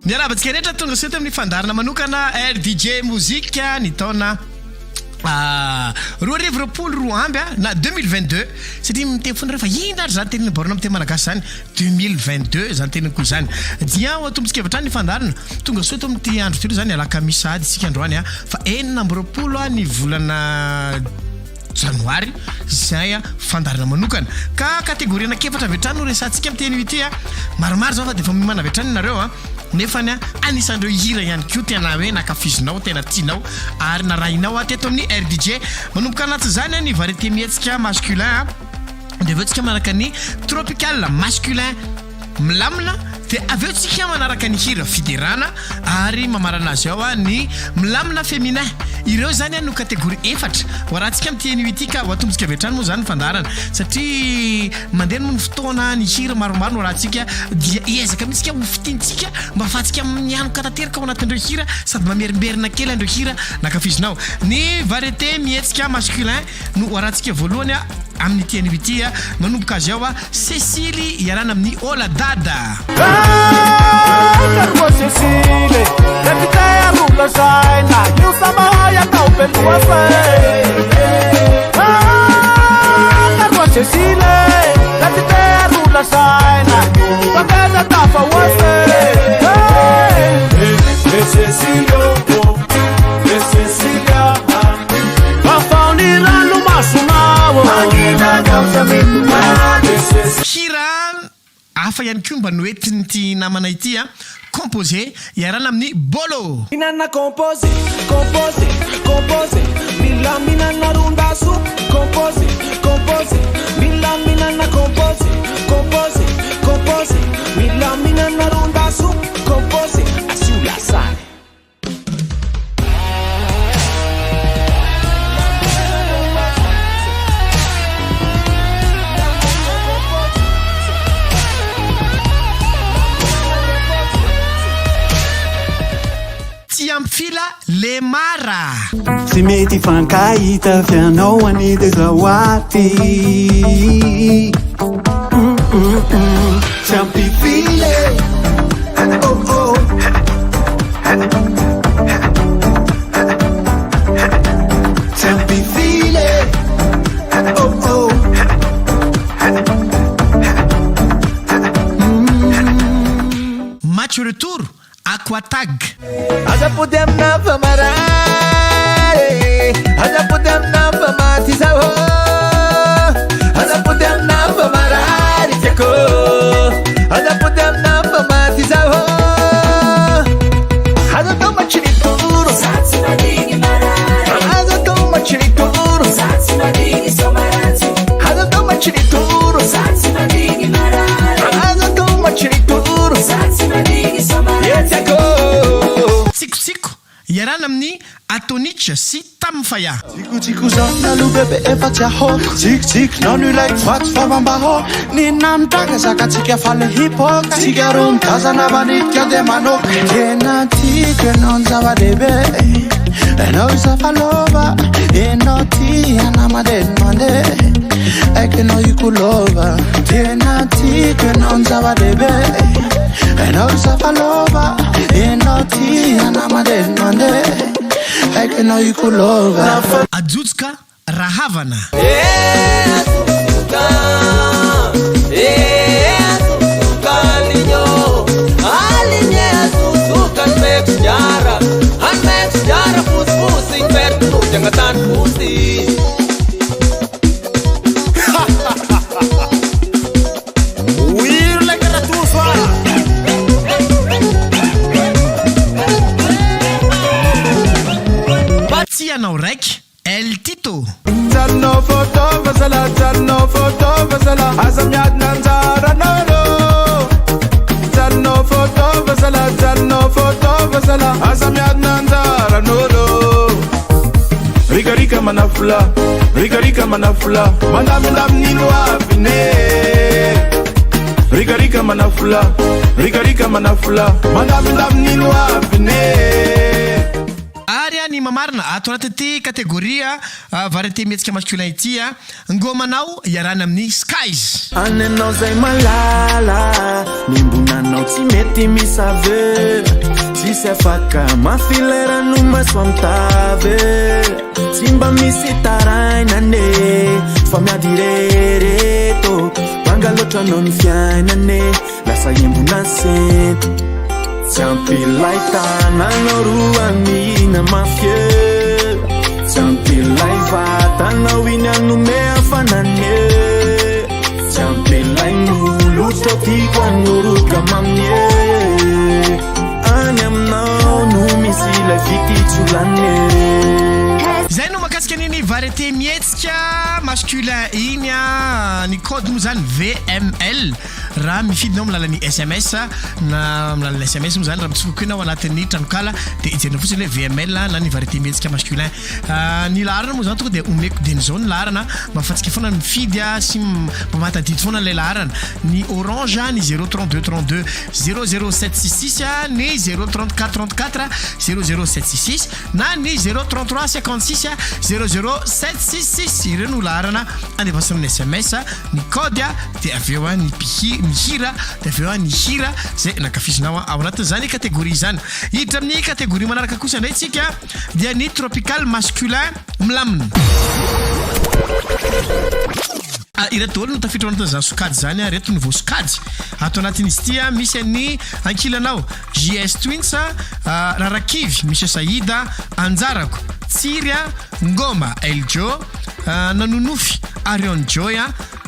Miarahaba antsika rehetra tonga soa eto amin'ny fandaharana manokana RDJ Mozika ny taona 2022 na 2022 satria miteny foana nareo fa inona ary zany tenin'i Borna amin'ny teny malagasy zany 2022 zany teniny koa zany dia ho atombontsika avy hatrany ny fandaharana tonga soa eto amin'ity andro ity aloha zany alakamisy sahady isika androany fa 26 ny volana Janoary izay fandaharana manokana ka catégorie anankiefatra avy hatrany no resahantsika amin'ity anio ity a. Maromaro izao fa dia efa miomana avy hatrany ianareo a. Nefany a, anisan'ireo hira ihany koa tena hoe nankafizinao, tena tianao ary narahinao a teto amin'ny RDJ. Manomboka anatin'izany ny variété mihetsika masculin a, dia avy eo tsika manaraka ny tropical masculin. Milamina dia avy eo tsika manaraka ny hira fiderana ary mamarana azy ao ny milamina féminin. Ireo izany no catégorie efatra ho arahantsika amin'ity anio ity ka ho atombontsika avy hatrany moa izany ny fandaharana satria mandeha moa ny fotoana, ny hira maromaro no arahantsika dia hiezaka mihitsy isika ho fintintsika mba ahafahantsika mianoka tanteraka ao anatin'ireo hira sady mamerimberina kely an'ireo hira nankafizinao. Ny variété mihetsika masculin no ho arahantsika voalohany amin'ity anio ity. Manomboka azy ao Cecily iarahana amin'ny Ola Dada. Hira hafa ihany koa mba noentin'ity namana ity a, composé iarahana amin'i Bolo. Mihinana composé, composé, composé Mila mihinana ron-dasopy Composé, composé Mila mihinana composé, composé, composé Mila mihinana ron-dasopy Composé Asio lasary. Tsy ampy fila Lemara. Tsy mety hifankahita f'ianao anie dia zaho aty. Tsy ampy fila e, oh oh. Tsy ampy fila e, oh oh. Match retour Aquatag. Aza pody amina fa marary e Aza pody amina fa maty izaho Aza pody amina fa marary tiako Aza pody amina fa maty izaho Aza atao matsiritoro Aza atao matsiritoro Aza atao matsiritoro Aza atao matsiritoro Tsikotsiko, iarahana amin'i Atonich sy Tam Faya. Tsikotsiko zany aloha bebe efa tsy ahoako Tsikitsikinao no ilaiko fa tsy fomba-bahoaka Ny namitraka zakantsika faly hipoka Tsika roa mitazana manidika dia manoaka Tena tiako ianao ny zava-dehibe Ianao izafalova Ianao tia na mandeha ny mandeha Aiko ianao hikolova Tena tiako ianao ny zava-dehibe Ianao izafalova Ianao tia na mandeha ny mandeha Aiko ianao hikolova Ajotsoka Rahavana. Tsy ianao raiky El Tito. Ary ny. mamarana ato anatin'ity catégorie variété mihetsika masculin ity, Ngomanao iarahana amin'ny Skies. Any anao zay malala Miombonanao tsy mety misaveux Tsisy afaka mafy ilay ranomaso amitavy Tsy mba misy tarainana e Fa miady irery eto Banga loatra anao ny fiainana e Lasa embona sento Tsy ampy ilay tananao roa mihina mafy e Tsy ampy ilay vatanao iny hanome hafanana e Tsy ampy ilay molotra tiako hanoroka mamy e Any aminao no misy ilay fitia tsy ho lany e. Izay no mahakasika an'iny variété mihetsika masculin iny a, ny code moa zany VML. Raha mifidy ianao amin'ny alalan'ny sms na amin'ny alalan'ny sms moa izany raha mitsofoka ianao ao anatin'ny tranonkala dia hijerena fotsiny hoe VML na ny variété mihetsika masculin. Ny laharana moa izany tonga dia omeko dieny izao ny laharana mba ahafahantsika foana mifidy sy mba mahatadidy foana ilay laharana. Ny orange ny 0 32 32 00 766 ny 0 34 34 00 766 na ny 0 33 56 00 766 ireo no laharana andefasana ny sms ny code dia avy eo ny mpihi ny hira dia avy eo ny hira izay nankafizinao ao anatin'izany catégorie izany. Hiditra amin'ny catégorie manaraka kosa indray tsika dia ny tropical masculin milamina. Ireto daholo no tafiditra ao anatin'izany sokajy izany, ireto no voasokajy ato anatin'izy ity, misy an'ny ankilanao JS Twins, Rarakivy, Michel Saïd, Anjarako, Tsiry, Ngoma, El Joe, Nanonofy, Arion Joy,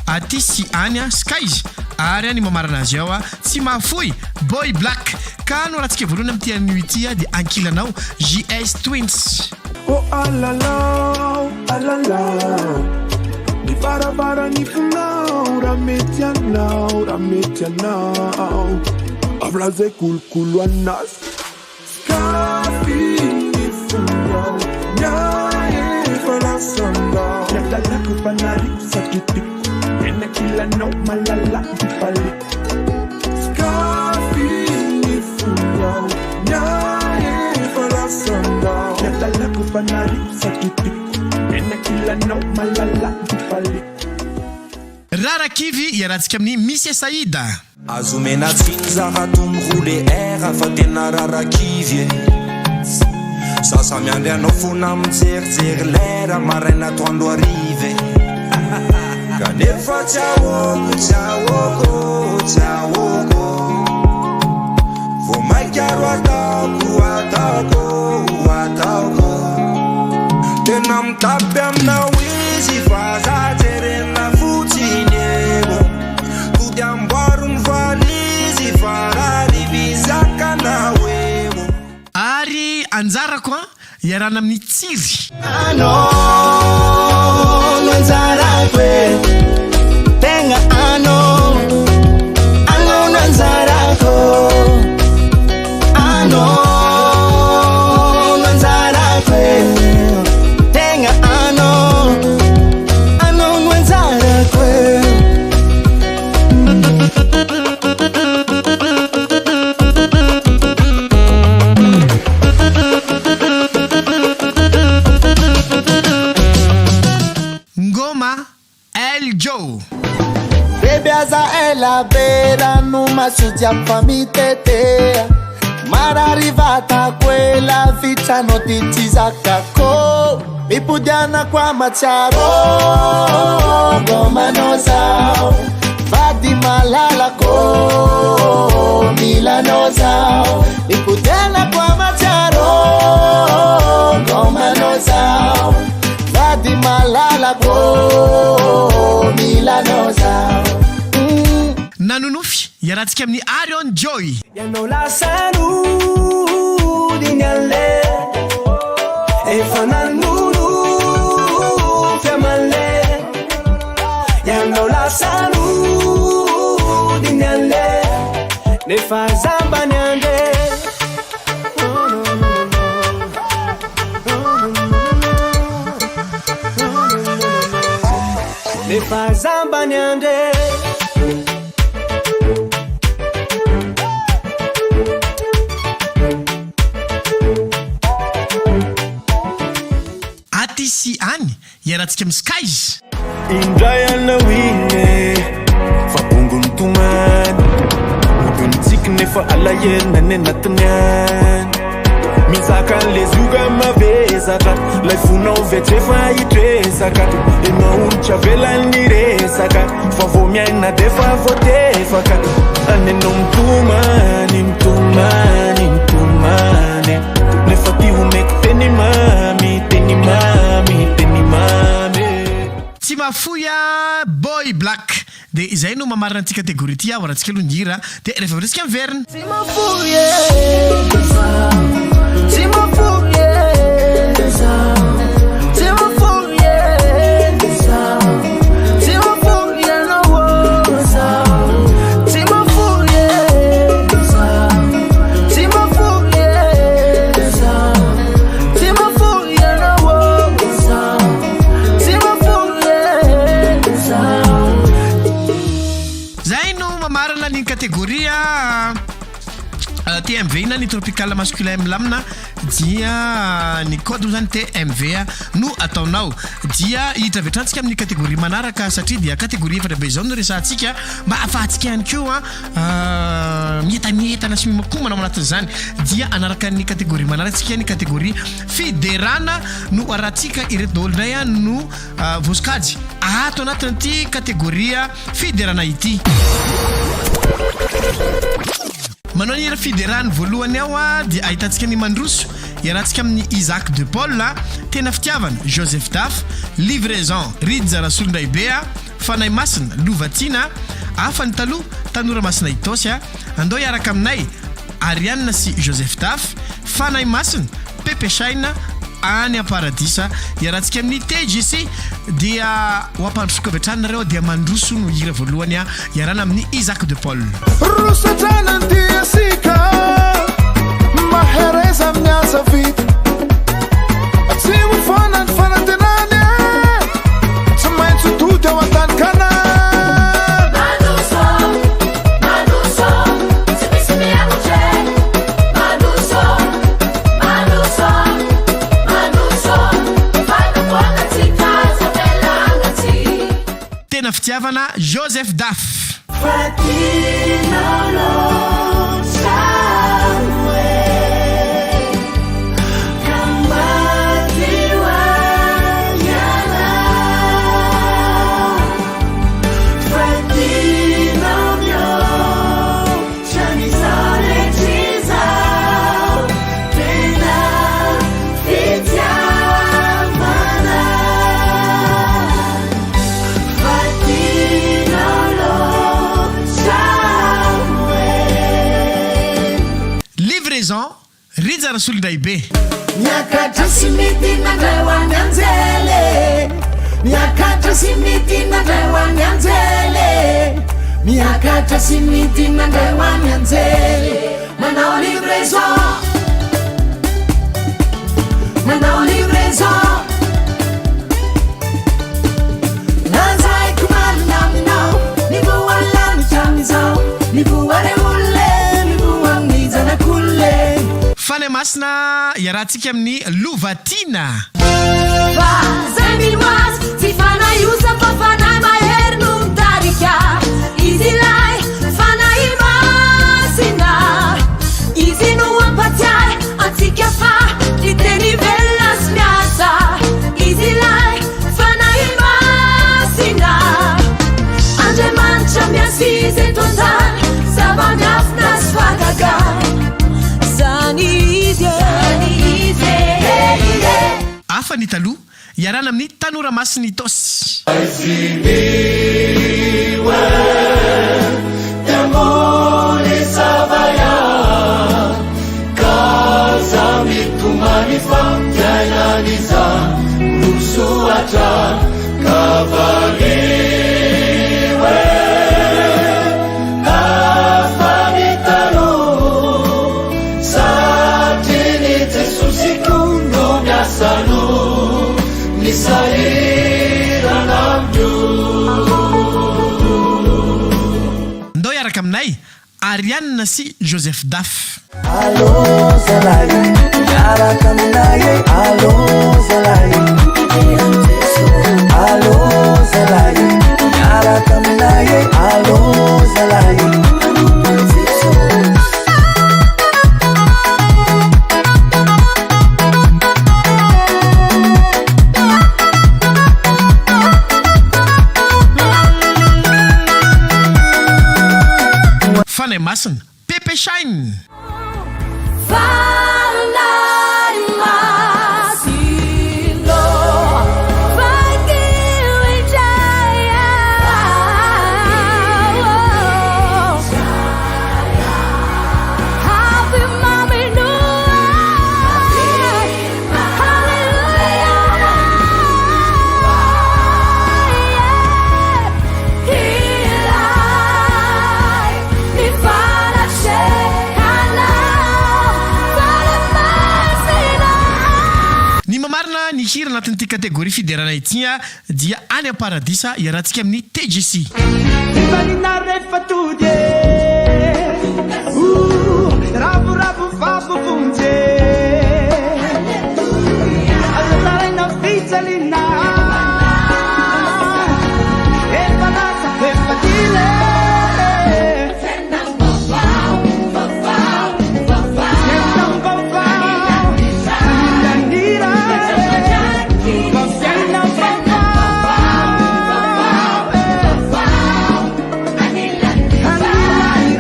Aty sy any, Skies, ary ny mamarana azy ao, Tsy mahafoy, Boy Black. Ka no ratsika voalohany amin'ity anio ity dia ankilanao, JS Twins. Oh alalao, alalao Ny varavaran'ny fonao Raha mety anao, raha mety anao Avy lazay kolokolo anazy Sokafy ny fonao Ny ahy efa lasanao Ny adalako efa nariko sady tiako Eny ankilanao malala mpifaliako Sokafy ny fonao Ny ahy efa lasanao Ny adalako efa nariko sady tiako Eny ankilanao malala mpifaliako Rarakivy iarahantsika amin'ny Miss Saïda. Azo omena tsiny za raha toa mi-rouler R fa tena rarakivy e Za sa miandry anao fona mijerijery lera maraina atoandro hariva e Kanefa tsy ahoako tsy ahoako tsy ahoako Vao maika ro ataoko ataoko ataoko Tena mitapy aminao izy fa za jerena fotsiny e Tody amboaro ny valizy fa rariva izakana hoe ô. Ary anjarako an, iarahana amin'i Tsiry. Anao no anjarako e, tegna anao, anao no anjarako, anao no anjarako e, tegna anao. Anao no anjarako e. Ngoma El Joe. Bebe aza ela be ranomaso jiaby fa mitetea Marary vatako e lavitra anao ty tsy zakako Mipodiana kwa matsiaro Ngomanao zaho Vady malalako Mila anao zaho Mipodiana kwa matsiaro Ngomanao zaho Vady malalako Mila anao zaho Nanonofy, iarahantsika amin'ny Arion Joy. Ianao lasa nody ny ale Efa nanonofy amale Ianao lasa nody ny ale Nefa za mba niandry Nefa za mba niandry Aty sy any, iarahantsika amin'ny Skies. Indray anao iny e, fa bongo nitomany. Mody mitsiky nefa alahelo any anatiny any. Mizaka an'le zioga mavesatra, lay fonao ve tsy efa hitresaka. Enao olo tsy avelany hiresaka, fa vao miaina d'efa voatefaka. Any enao mitomany, mitomany, mitomany. Nefa ty omeko teny mamy, teny mamy, teny mamy e. Tsy mahafoy a Boy Black. Dia izay no mamarana ity catégorie ity aho ratsika aloha ny hira dia rehefa avy eo tsika miverina. Tsy mahafoy e, tsy mahafoy e, tsy mahafoy e, tsy mahafoy anao ô, tsy mahafoy e, tsy mahafoy e, tsy mahafoy anao ô, tsy mahafoy e. Zay no mamarana ny catégorie TMV na ny tropical masculin milamina dia ny code moa zany TMV no ataonao dia hiditra avy hatrany tsika amin'ny catégorie manaraka satria dia catégorie efatra be izao no resahantsika mba ahafahantsika ihany koa mientanentana sy miomakomana ao anatin'izany dia hanaraka ny catégorie manaraka tsika ny catégorie fiderana no arahantsika ireto daholo indray no voasokajy ato anatin'ity catégorie fiderana ity. Manao ny hira fiderany voalohany ao dia ahitantsika ny Mandroso iarahantsika amin'i Isaac de Paul, Tena Fitiavana, Joseph Daf, Livraison, Rija Rasolondraibe, Fanahy Masina, Lova Tiana, Hafa ny Taloha, Tanora Masina Itaosy, Andao hiaraka aminay, Ariane sy Joseph Daf, Fanahy Masina, Pepe Shine, Any am-paradisa, iarahantsika amin'ny TJC, dia ho ampandrosoiko avy hatrany nareo dia mandroso no hira voalohany iarahana amin'i Isaac de Paul. Roso hatrany ny diantsika, mahereza amin'ny asa vita. Tsy ho foana ny fanantenana e, tsy maintsy ho tody ao an-tany Kanana. Mandroso, mandroso, tsy misy miamotra e. Mandroso, mandroso, mandroso, fanompoana tsy azo avela hangatsiaka. Tena fitiavana Joseph Daf. Fa tianao loatra aho e, ka maty ho ahy ianao. Fa tianao mihoatra ny izao rehetra izao, tena fitiavana. Fa tianao loatra aho e. Livraison, Rija Rasolondraibe. Miakatra sy midina indray ho an'ny anjely e. Miakatra sy midina indray ho an'ny anjely e. Miakatra sy midina indray ho an'ny anjely. Manao livraison. Manao livraison. Lazaiko marina aminao, mivoha ny lanitra amin'izao, mivoha re olona e, mivoha amin'ny zanak'olona e. Fanahy Masina iarahantsika amin'ny Lova Tiana. Fa zay mino azy tsy fanahy osa fa fanahy mahery no mitarika Izy ilay fanahy masina Izy no hampatsiahy antsika fa ny teny velona sy miasa Izy ilay fanahy masina Andriamanitra miasa izy eto an-tany Zava-miafina sy fahagagana Zany izy e Zany izy e Hafa ny taloha, iarahana amin'ny Tanora Masin'ny Itaosy. Ndao hiaraka aminay, Ariane sy Joseph Daf. Allô zalahy, miaraka aminay e, allô zalahy. Fanahy Masina, Pepe Shine. Fanahy Masina vakio indray aho. Avy mamenoa ahy. Haleloia. Ilay ny fanatrehanao, Fanahy Masina. Ny mamarina ny hira anatin'ity kategoria fiderana ity dia Any am-paradisa iarahantsika amin'ny TJC. Fifaliana rehefa tody e Ouh, ravoravo fa voavonjy e Aza taraina fijaliana Efa lasa, efa dila e Fiainam-baovao, anilan'ny Ray Fa fiainam-baovao Anilan'ny Ray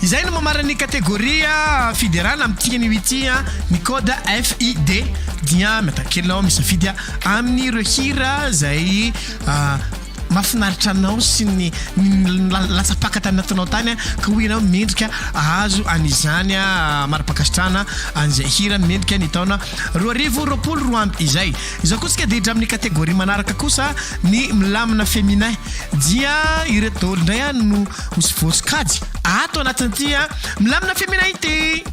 Izay no mamarana ny kategoria fiderana amin'ity anio ity ny code FID dia miatakely ao misafidy amin'ireo hira izay mahafinaritra anao sy ny latsa-paka tany anatinao tany ka hoy ianao mendrika ahazo an'izany mari-pankasitrahana an'izay hira mendrika ny taona 2022 izay. Izao koa tsika dia hiditra amin'ny catégorie manaraka kosa ny milamina féminin dia ireto daholo indray no ho voasokajy ato anatin'ity milamina féminin ity.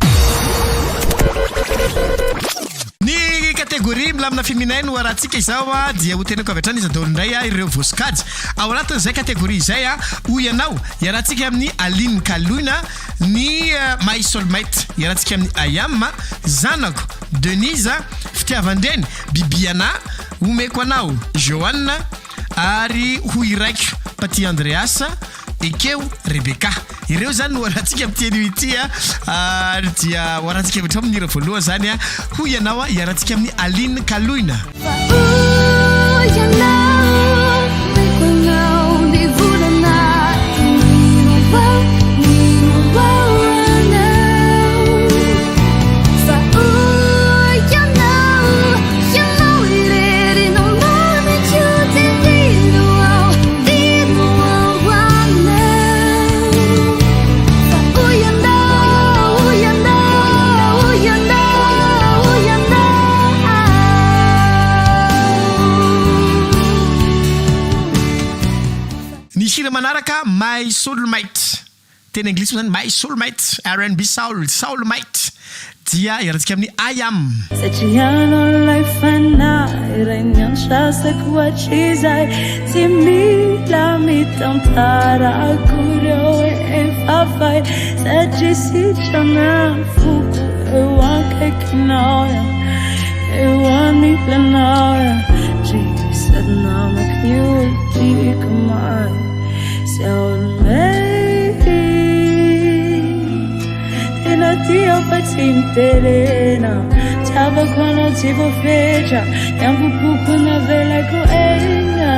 Ny catégorie milamina féminin no arahantsika izao dia ho teneniko avy hatrany iza daholo indray ireo voasokajy ao anatin'izay catégorie izay. Hoy ianao, iarahantsika amin'ny Aline Kaloina, ny My Soulmate, iarahantsika amin'ny Ayam, Zanako, Denise, Fitiavan-dreny, Bibiana, Omeko anao, Johanna, ary Ho iraiko, Paty Andreas, Ekeo, Rebecca. Ireo izany no hoarahantsika amin'ity anio ity a, ary dia hoarahantsika avy hatrany amin'ny hira voalohany izany a, Hoy ianao a, hiarahantsika amin'i Aline Kaloina. Fa hoy ianao, omeko anao ny volana, mino aho, mino aho anao. Fa hoy ianao, ianao irery no mamiko, dia mino aho, mino aho anao. Fa hoy ianao, hoy ianao, hoy ianao, hoy ianao. Ny hira manaraka My Soulmate, teny anglisy moa zany My Soulmate, RnB Soul, Soulmate, dia iarahantsika amin'ny I Am. Satria ianao ilay fanahy iray niantrasako hatrizay Tsy mila mitantara akory aho hoe efa fay Satria sitrana ny foko eo akaikinao Eo anilanao Dry sady namako ny olon-tiako my soulmate Tena tia aho fa tsy miterena Fitiavako anao tsy voafetra Ny ambom-poko navelako aina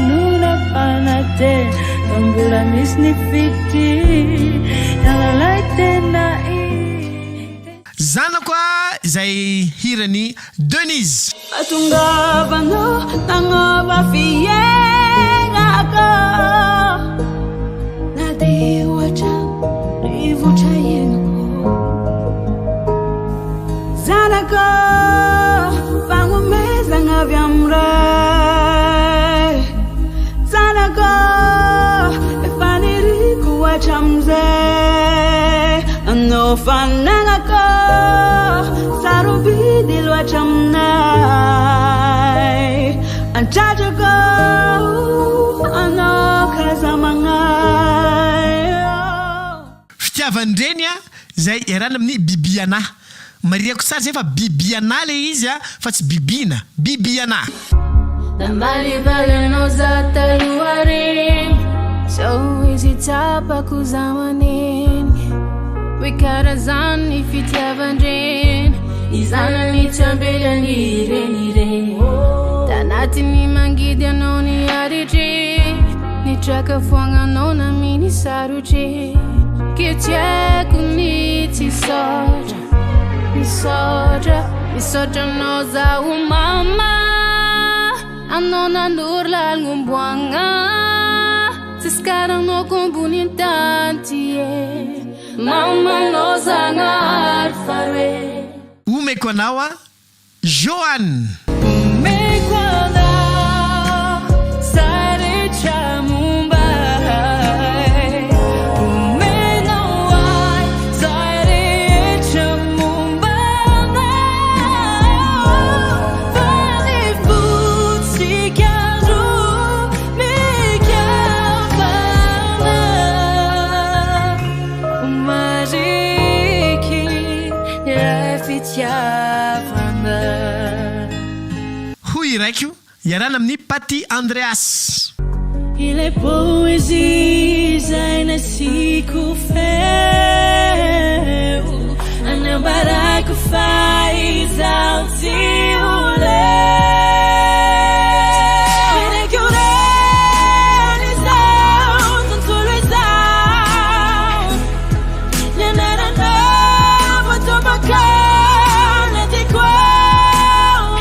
No nampanantena Fa mbola misy ny fitia Ianao tena Zanako a izay hiran'i Denise. Fahatongavanao nagnova fiaignako Na dia ohatran'ny rivotra iainako Zanako fagnomezagna avy amin'ny Ray Zanako efa niriko hatramin'izay Anao fanagnako sarobidy loatra aminay An-tratrako anao k'aza magnahy. Fitiavan-dreny a, izay iarahana amin'ny Bibiana. Marihako tsara izay fa Bibiana ilay izy a, fa tsy Bibiana. Bibiana. Namalivaly anao za taloha regny Zao izy tsapako za manegny Hoe karaha zany ny fitiavan-dreny Ny zanany tsy ambelany reny ireny Tanatin'ny mangidy anao niaritry. Mitraka foagna anao na miny sarotry Ke tsy haiko ny tsy hisaotra Misaotra, misaotra anao zaho mama Anao nanoro lalagna omboagna Tsisy karaha anao ko ambony tany ty e Mama anao Zagnahary faroe. Omeko anao a Johanne. Omeko anao zay rehetra momba ahy Omenao ahy zay rehetra momba anao Fa ny fontsika roa mikambana Mariky ilay fitiavana. Hoy i Raiko, iarahana amin'i Patty Andreas. Ilay poezia izay nasiako feo, Anambarako fa izaho tsy ho leo. Ireko reny izao tontolo izao. Ny anaranao voatomako anatiko ao.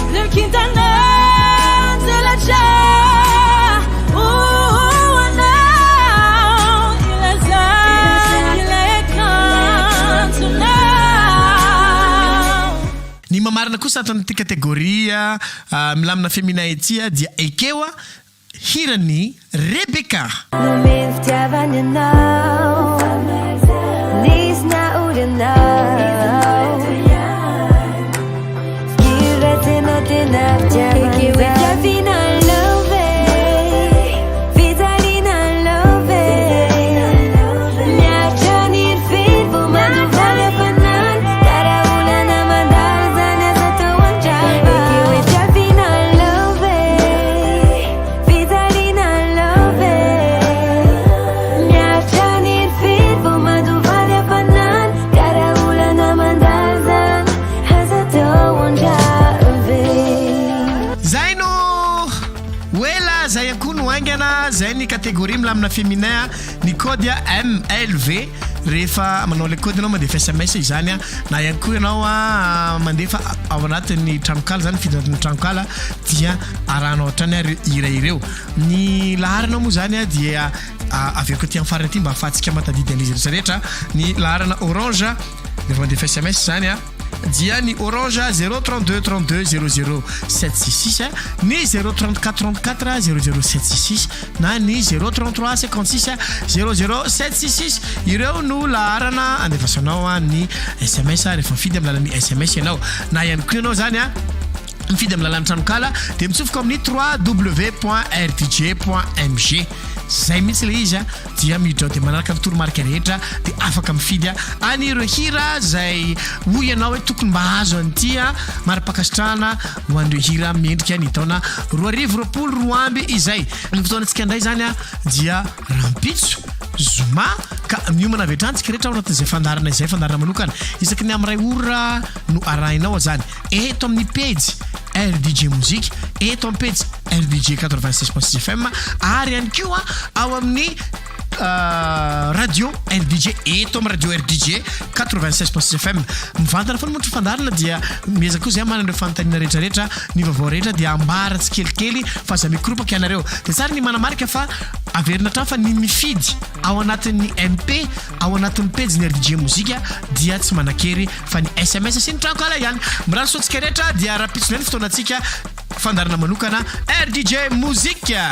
Ireo kintana tselatra ho anao. Ilazako ilay akanjonao. Ny mamarina kosa ato amin'ity kategoria milamina féminin ity dia ekeo Hiran'i Rebecca. Nomeny fitiavana ianao, nisy nahory anao. Fikira tena tena fitiavana. Fitiavina love, fijaliana love. Miaritra ny herifiry vao mandova ny hafanana. Karaha olana mandalo zany aza atao an-drava. Fitiavina love. Fijaliana love Miaritra ny herifiry vao mandova ny hafanana Karaha olana mandalo zany aza atao an-drava. Zay no ho ela zay ihany koa no haingana zay ny catégorie milamina féminin a ny code a MLV rehefa manao ilay code ianao mandefa sms izany a na ihany koa ianao a mandefa ao anatin'ny tranonkala zany fidina anatin'ny tranonkala dia arahanao hatrany ary hira ireo. Ny laharana moa izany dia averiko aty amin'ny farany aty mba ahafahantsika mahatadidy an'izy rehetra rehetra. Ny laharana orange rehefa mandefa sms izany dia ny orange 0 32 32 00 766, ny 0 34 34 00 766 na ny 0 33 56 00 766. Ireo no laharana andefasanao ny sms rehefa mifidy amin'ny alalan'ny sms ianao na ihany koa ianao izany Mifidy amin'ny lalan'ny tranonkala dia mitsofoka amin'ny www.rdj.mg. Zay mihitsy ilay izy dia miditra ao dia manaraka ny toromarika rehetra dia afaka mifidy an'ireo hira izay hoy ianao hoe tokony mba hahazo an'ity mari-pankasitrahana ho an'ireo hira mendrika ny taona 2022 izay. Ny fotoanantsika indray izany dia rahampitso zoma ka miomana avy hatrany tsika rehetra ao anatin'izay fandaharana izay, fandaharana manokana isaky ny amin'ny iray ora no arahinao izany. Eto amin'ny pejy RDJ Mozika, eto amin'ny pejy RDJ 86.6 FM ary ihany koa ao amin'ny radio RDJ, eto amin'ny radio RDJ 86.6 FM. Mivantana foana moa ny fandaharana dia miezaka koa izay manana ireo fanontaniana rehetrarehetra, ny vaovao rehetra dia ambara tsikelikely fa aza mikoropaka ianareo. Dia tsara ny manamarika fa averina hatrany fa ny mifidy ao anatin'ny MP ao anatin'ny pejin'ny RDJ Mozika dia tsy manan-kery fa ny sms sy ny tranonkala ihany. Mirary soa antsika rehetra dia rahampitso indray ny fotoanantsika fandaharana manokana RDJ Mozika.